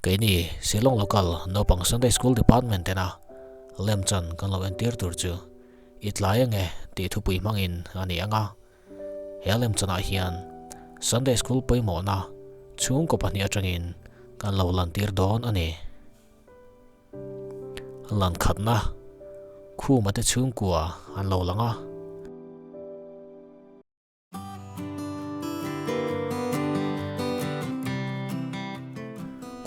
Keini Shillong Local Naupang Sunday School Department tena lemchan kan lo entir tur chu i tlai ange tih thupui hmangin a ni ang a. He lemchanah hian Sunday School pawimawhna chhungkaw pahnih atangin kan lo lantir dawn a ni. Lan khatna Khuma te chhungkua an lo lang a.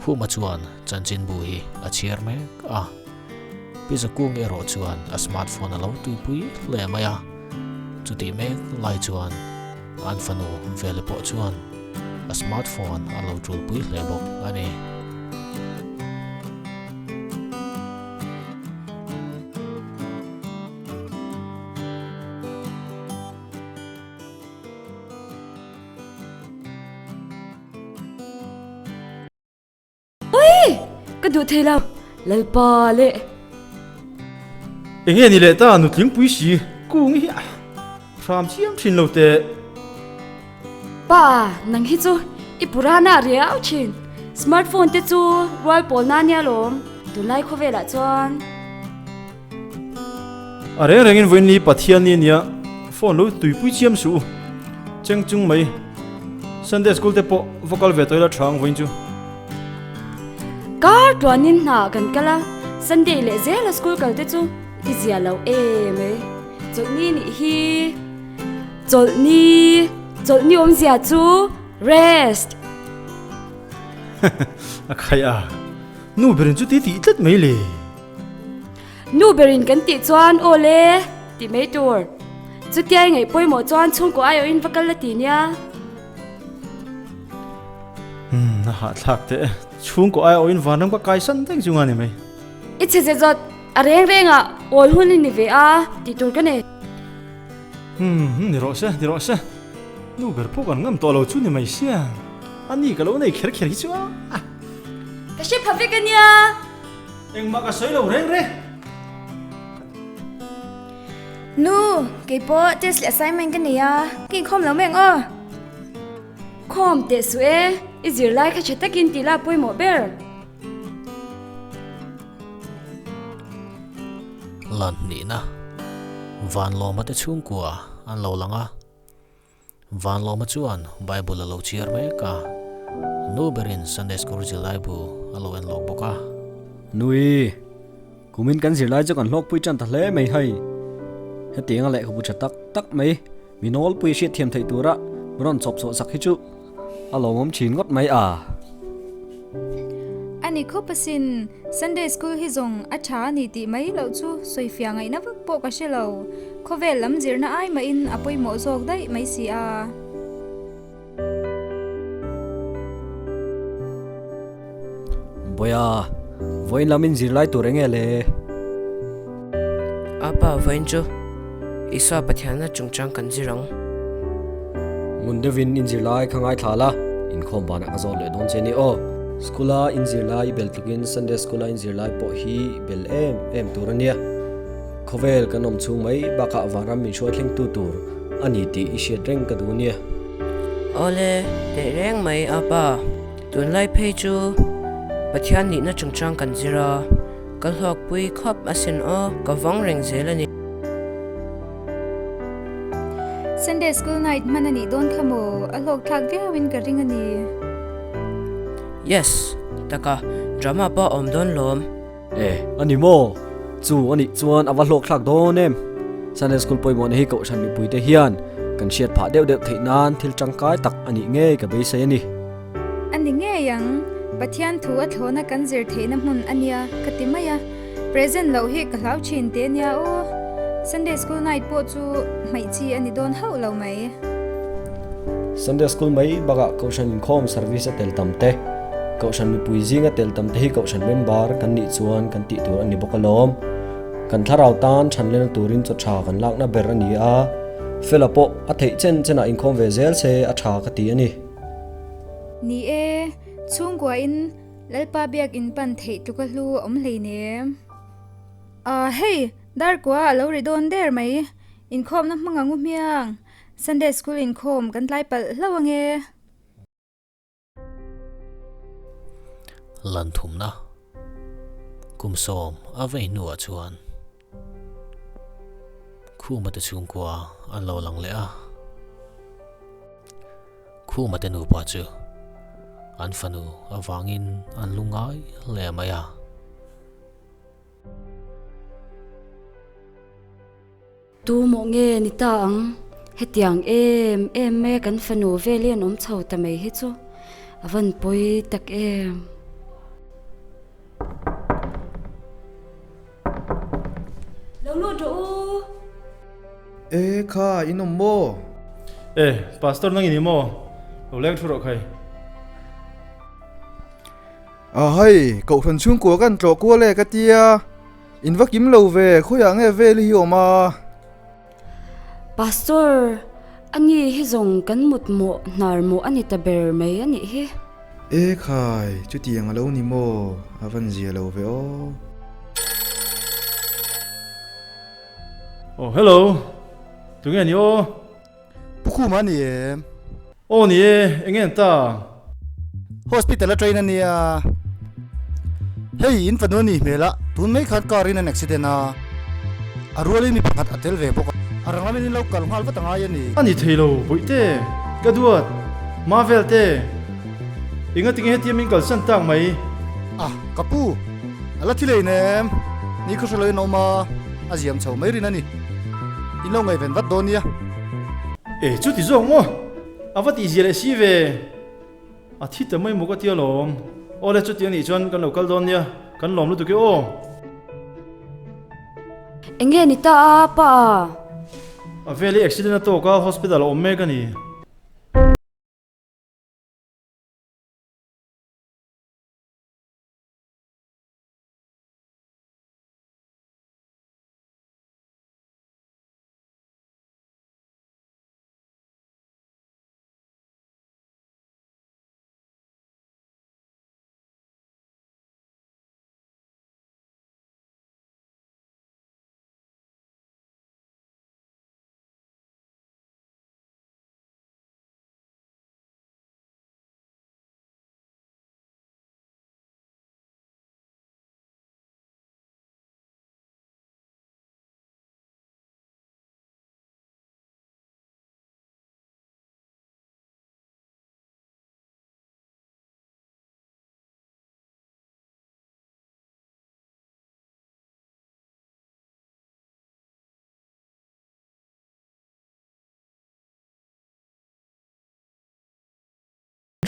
Khuma chuan chanchinbu hi a chhiar mek a, Pi Zakung erawh chuan a smartphone a lo tuipui hle mai a, chutih mek lai chuan an fanu Vele pawh chuan a smartphone a lo tulpui hle bawk a ni. Ui! Ka duh thei lo, Lalpa leh. Enge ni leh ta nutling pui si kung hi a hram chiam thin lo teh. Pa, nang hi chu i purana riau thin. Smartphone te chu rual pawl na nia lawm, tunlai khawvelah chuan. A reng rengin vawiin Pathian ni ania phone lo tuipui chiam suh u. Cheng chung mai Sunday school te pawh va kal ve tawh ila tha ang vawiin chu. Kar tuanin hna kan kal a, Sunday leh zela school kal te chu i zia lo em e. Chawlhni nih hi chawlhni chawlhni awmzia chu rest. A khaih a, nu berin chu ti tih tlat mai le. Nu berin kan tih chuan aw le tih mai tur. Chutia i ngaih pawimawh chuan chhungkaw aiawhin va kal la ti nia. Umm a hahthlak teh e. Chhungkaw aiawhin vanram ka kaisan daih chu nga ni mai. I chhe zet zawt a reng rengah awl hun i ni ve a tih tur ka nei. Umm ni rawh se, ni rawh se. Nu ber pawh kan ngam tawh lo chu ni mai sia. A ni ka lo nei kher kher hi chu a. Ka hre pha vek a nia. Engmah ka sawi lo reng reng. Nu, kei pawh test leh assignment ka nei a, ka inkhawm lo mai ang aw. Khawm teh suh e, i zirlai kha tha takin tih la pawimawh ber. Lan hnihna, Vanlawma te chhungkua an lo lang a. Vanlawma chuan Bible a lo chhiar mek a, nu berin Sunday School zirlai bu a lo en lawk bawk a. Nui, kumin kan zirlai chu kan hlawkpui tan ta hle mai hei. Hetianga lehkhabu tha tak tak mai mi nawlpui hriatthiam theih tura rawn chawp chhuah sak hi chu A lawmawm thin ngawt mai a. A ni khawp asin, Sunday School hi zawng a tha a ni tih mai loh chu sawifiah ngaihna vak pawh ka hre lo. Khawvel lam zirna ai mahin a pawimawh zawk daih mai si a. Bawiha, vawiin lam in zirlai tur enge le? Apa, vawiin chu Isua Pathianna chungchang kan zir ang. Ngun deuhin in zirlai kha ngaithla la, inkhawm banah ka zawt leh dawn che ni aw. School-a in zirlai i bel tlukin Sunday School-a in zirlai pawh hi i bel em em tur a nia. Khawvel kan awm chhung mai bakah vanram min hruai thlengtu tur a ni tih i hriat reng ka duh a nia. Awle, teh reng mai apa, tunlai phei chu Pathian nihna chungchang kan zir a. Ka hlawkpui khawp asin aw, ka vawng reng zel a ni. Sunday school night hman a nih dawn kha maw? A hlawk thlak viauin ka ring a ni. Yes, taka drama pawh a awm dawn lawm. E, a ni maw? Chu a nih chuan a va hlawk thlak dawn em? Sunday school pawimawhna hi kohhran mipuite hian kan hriat phah deuh deuh theih nan thil tangkai tak a nih ngei ka beisei a ni. A ni ngei ang, Pathian thu a thlawna kan zir theihna hmun a nia ka ti mai a, present loh hi ka hlau thin teh nia aw. Sunday school night pawh chu hmaih chi a ni dawn hauh lo mai. Sunday school mai bakah Kohhran inkhawm service a tel tam te, Kohhran mipui zinga tel tam te hi Kohhran member kan nih chuan kan tih tur a ni bawk alawm. Kan thlarau tan thanlena turin chaw tha kan lakna ber a ni a, Fela pawh a theih chen chenah inkhawm ve zel se a tha ka ti a ni. Ni e, chhungkuain Lalpa biak in pan theih tluka hlu a awm hleinem. Ah hei, Darkua a lo ri dawn der mai, inkhawmna hmang ang u hmiang, Sunday school inkhawm kan tlai palh hlauh ange. Lan thumna kum sawm a vei hnuah chuan Khuma te chhungkua an lo lang leh a. Khuma te nupa chu an fanu avangin an lungngai hle mai a. Tu mawh nge ni ta ang? Hetiang em em mai a kan fanu vel hi an awm chho ta mai hi chu a van pawi tak em. Lo lut rawh u. E kha in awm maw? E pastor nang in i maw? Lo leng thu rawh khai. A hei kohhran chhungkua kan tlawh kual e ka tia. In va kim lo ve, khawiah nge vel hi awm a? Pastor, ani hi zawng kan mut mawh hnar mawh a ni ta ber mai a nih hi. E khai, chutiang a lo ni maw? A van zia lo ve aw. Aw hello, tunge ni aw? Pu Khuma a ni em? Aw ni e, eng nge ta? Hospital a train a nia. Hei in fanu a nih hmel a, tun mai khan car in an accident a, a rualin mi pakhat a tel ve bawk a. A rang lamin in lo kal nghal vat a ngai a ni. A ni thei lo, Bawihte, ka duat, Marvel te, enga tinge hetia min kalsan tak mai? A, ka pu, a la thi lei nem, ni khaw hre loin a awm a, a ziam chho mai rin a ni. In lo ngaihven vat dawn nia. E, chuti zawk maw? A va tihzia leh si ve. A thi ta mai maw ka ti alawm. Awle, chuti anih chuan kan lo kal dawn nia, kan lawm lutuk e aw. Eng nge ni ta a, pa? A vel hi accident a tawk a, hospital a awm mek a ni.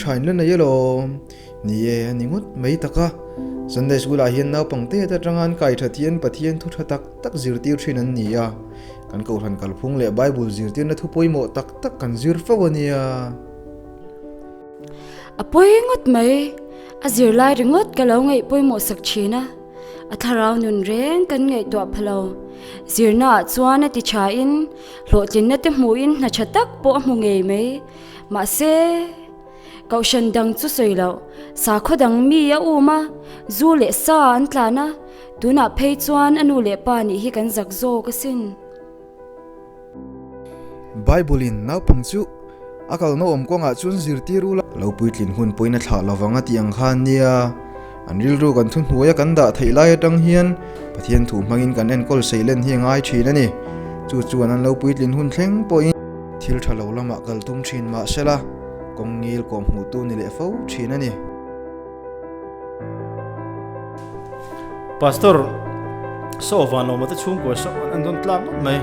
Thain la nei alawm. Ni e, a ni ngawt mai tak a. Sunday School ah hian naupangte atanga an kai that hian Pathian thu tha tak tak zirtir thin an ni a. Kan Kohhran kalphung leh Bible zirtirna thu pawimawh tak tak kan zir fo a nia. A pawi ngawt mai. A zirlai ringawt ka lo ngaih pawimawh sak thin a. A thlarau nun reng kan ngaihtuah pha lo. Zirna ah chuan a ti tha in, hlawhtlinna te hmuhin hna tha tak pawh a hmu ngei mai. Mahse, Kohhran dang chu sawi loh, sakhaw dang mi a um a, zu leh sa an tlan a, tunah phei chuan a nu leh pa nih hi kan zak zawk asin. Bible-in naupang chu a kalna awm kawngah chuan zirtir ula. Lo puitlin hun pawhin a thlah lovang a tih ang khan nia, an rilru kan thuhnuaia kan dah theih lai atang hian Pathian thu hmangin kan enkawl seilen hi a ngai thin a ni. Chu chuan an lo puitlin hun thleng pawhin. Thil tha lo lamah kal tum thin mah sela, kawng ngil kawm hmuhtu ni leh fo thin a ni. Pastor Saw Vanlawma te chhungkua saw an dawn tlak ngawt mai.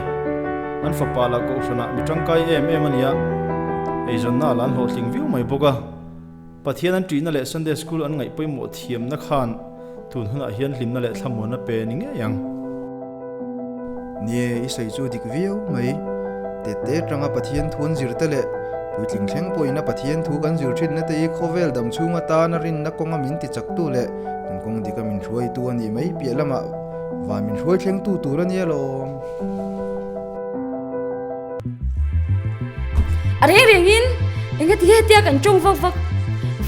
An fapa lah kohhranah mi tangkai em em a ni a, eizawnna lah an hlawhtling viau mai bawk a. Pathian an ṭihna leh Sunday School an ngaih pawimawh thiamna khan tun hunah hian hlimna leh thlamuanna pe ni ngei ang. Nie, i sawi chu dik viau mai. Tette atanga Pathian thu an zir te leh puitling thleng pawhin a Pathian thu kan zir thinna te hi khawvel dam chhung atana rinna kawnga min ti chaktu leh kan kawng dika min hruaitu a nih mai piah lamah van min hruai thlengtu tur a nia lawm. A reng rengin engati hetia kan tawng vak vak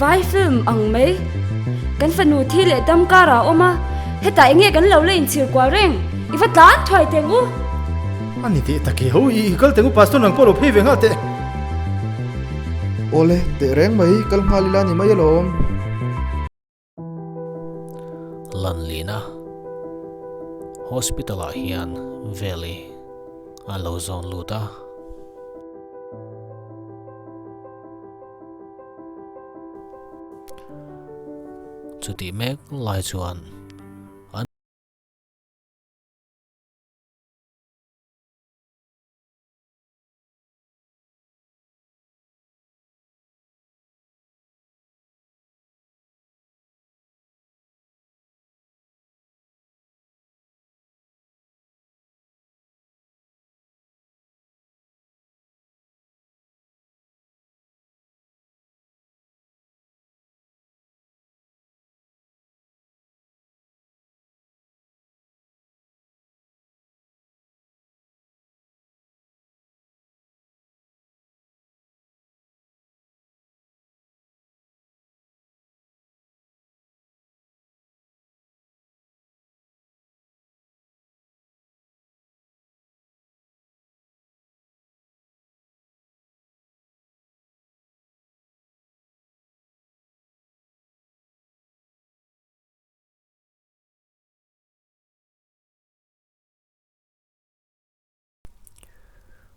vai film ang mai kan fanu thi leh dam karah a awm a hetah enge kan lo la inchhir kual reng i va tlan thuai teng u. A ni teh tak e ho i kal teng u pastor nang pawh lo phei ve nghal teh. Awle teh reng mai kal nghal ila ni mai alawm. Lanlina Hospital ah hian Veli an lo zawn lut a. Chutih mek lai chuan an.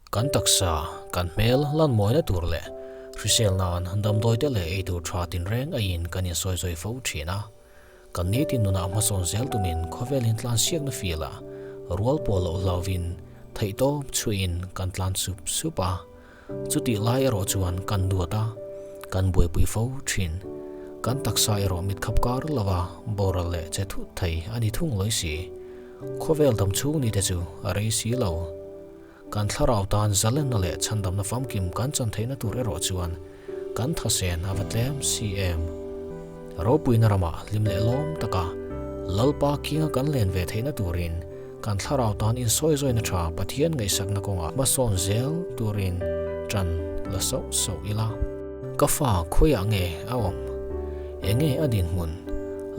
Kan taksa, kan hmel lan mawina tur leh hrisel nan damdawi te leh ei tur tha tinreng aiin kan insawi zawi fo thin a. Kan nitin nunah hmasawn zel tumin khawvel in tlan siakna field ah rual pawh loh hlauvin theihtawp chhuihin kan tlan sup sup a. Chutih lai erawh chuan kan duat a, kan buaipui fo thin. Kan taksa erawh mit khap kar lova boral leh che thut thei a ni thung lawi si. Khawvel dam chhung ni te chu a rei si lo. Kan thlarau tan zalenna leh chhandamna famkim kan chan theihna tur erawh chuan kan thasen a va tlem si em. Ropuina ramah hlim leh lawm taka Lalpa kinga kan len ve theihna turin kan thlarau tan insawizawina tha Pathian ngaihsakna kawngah hmasawn zel turin tan la sauh sauh ila. Ka fa khawiah nge a awm? Enge a dinhmun?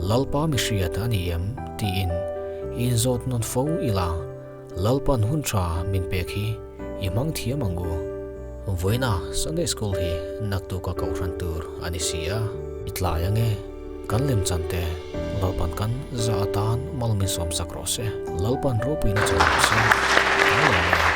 Lalpa mi hriat a ni em? tiin inzawt nawn fo ila. Lalpan hun tha min pek hi i hmang thiam ang u. Vawiina Sunday School hi naktuka kohhran tur a ni si a. I tlai ang e, kan lemchan te Lalpan kan za atan mal min sawmsak rawh se. Lalpan ropuina chawlh rawh se. Kan lawm e.